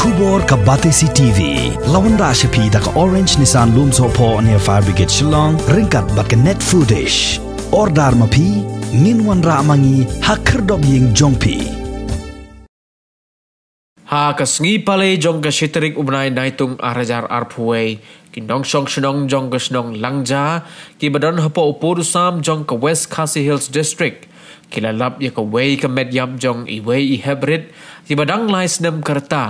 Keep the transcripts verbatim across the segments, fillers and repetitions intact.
Khubor ka Batesi T V. La wanrah sha phi da ka Orange Nissan Lumsohphoh near Fire Brigade Shillong, ryngkat bad ka Net Foodish. Order ma phi, ngin wanrah ma ngi ha khyrdop ïing jong phi. Ha ka sngi Palei jong ka shi tarik u bnai Naitung ar hajar arphew wei, ki nongshong shnong jong ka shnong Langja, kiba don hapoh u pud u sam jong ka West Khasi Hills District, ki la lap ïa kawei ka met ïap jong iwei i heprit, kiba dang lai snem ka rta,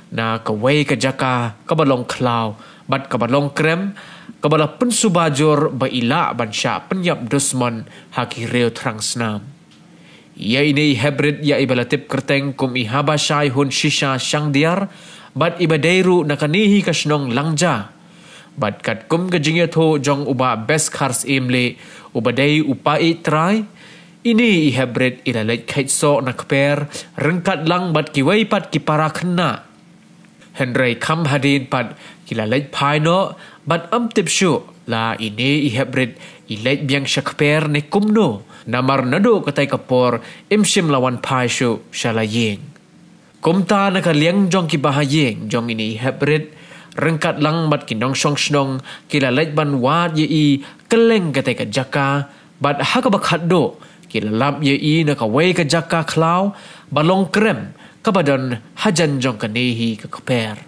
na kawei ka jaka kaba long khlaw bad kaba long krem, kaba la pynsuba jur ba i lah ban shah pynïap dusmon ha ki riew thrang snam. Ïa ine i heprit ïa iba la tip kyrteng kum i Habashai Hun Shisha Shangdiar, bad iba dei ruh na kane hi ka shnong Langja. Bad katkum ka jingïathuh jong u Bah Beskhar Syiemlieh, uba dei u paitrai, ine i heprit i la leit khait soh na kper, ryngkat lang bad kiwei pat ki para khynnah. Hynrei kham hadien pat ki la leit phai noh, bad ym tip shuh la ine i heprit i leit biang sha kper ne kumno, namar naduh katai ka por im shym la wan phai shuh sha la ïing. Kumta na ka liang jong ki bahaïing jong ine i heprit, ryngkat lang bad ki nongshong shnong, ki la leit ban wad ïa i kylleng katai ka jaka, bad ha kaba khatduh, ki la lap ïa i na kawei ka jaka khlaw ba long krem, kaba don hajan jong kane hi ka kper.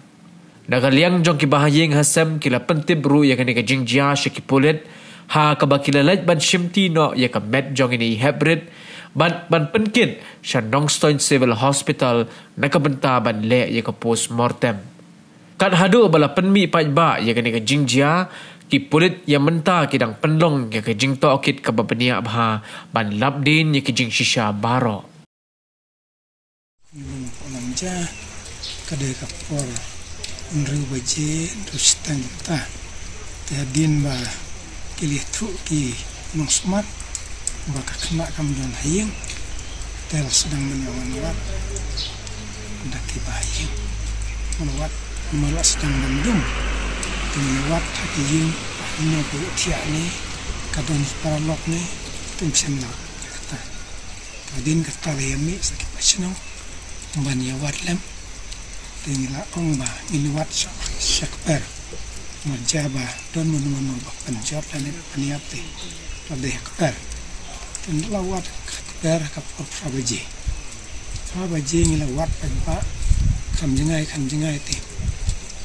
Na ka liang jong ki bahaïing hasem, ki la pyntip ruh ïa kane ka jingjia sha ki pulit, ha kaba ki la leit ban shimti noh ïa ka met jong ine i heprit, bad ban pynkit sha Nongstoiñ Civil Hospital na ka bynta ban leh ïa ka post mortem. Kat haduh ba la pynmih paidbah ïa kane ka jingjia, ki pulit ïa mynta ki dang pynlong ïa ka jingtohkit kaba bniah bha ban lap dien ïa ki jingshisha baroh. Ngi long Langja, ka dei ka por hynriew baje, hynriew shiteng mynta. Te hadien ba ki la ïathuh ki nongsumar ba ka khynnah kam don ha ïing, te la sdang ban ïa wan wad da ki bahaïing. Wan wad, namar la sdang ban dum. Te ngi wad ha ki ïing, hynñiew ka ïohthiah ne, ka don paralok ne, te ym shym la kata. Hadien kata la ïa mih sa ki para shnong ban ïa wad lem. Te ngi la ong ba ngin wad sha, sha kper. Namar jia ba don mano mano ba pynjot lane pynïap te la dei ha kper. Te ngi la wad ha kper ha ka por phra baje. Phra baje ngi la wad paidbah kham jngai kham jngai te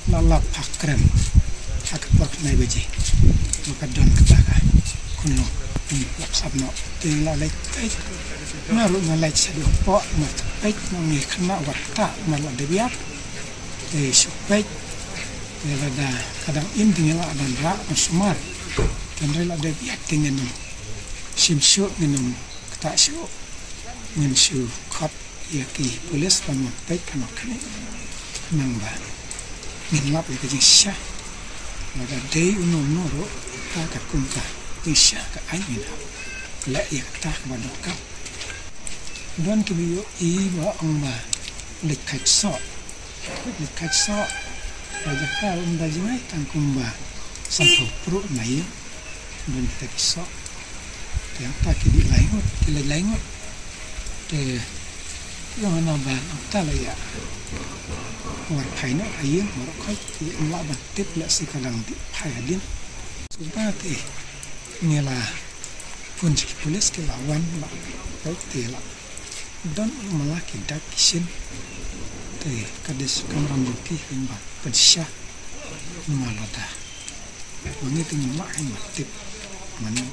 la lap ha krem ha ka por khyndai baje. Ba ka don kata ka khunlung. Hmm, la khlap noh. Te la leit peit. Nga ruh nga leit shaduh hapoh, nga peit, nga ngi khynnah wat ta, nga la dep ïap. Te shu peit. Te lada ka dang im te ngi la dang rah ban sumar. Te hynrei la dep ïap te ngin ym shim shuh, ngin ym ktah shuh. Ngin shu khot ïa ki pulit ban wan peit, ban wan khmih. Khnang ba ngin lap ïa ka jingshisha. Lada dei uno uno ruh, ka katkum ka jingshisha ka aiñ ngin hap leh ïa kata kaba donkam. Don kiba ïohi ba ong ba leit khait soh. Leit khait soh. Ka jaka ym da jngai tang kumba sanphew pruh na ïing. Don kita ki soh. Te hangta ki dih lai ngut, ki leit lai ngut. Te ïoh hana ba hangta la ïa war phai noh ha ïing, baroh khoit, ïa ym lah ban tip lehse ka dang dih phai hadien. Suba te ngi la phone sha ki pulit, ki la wan, la peit te la don mala ki dak ki shin. Te ka dei shi kamram jong ki, hynrei ba pynshisha. Namar lada ma ngi te ngim lah hi ban tip mano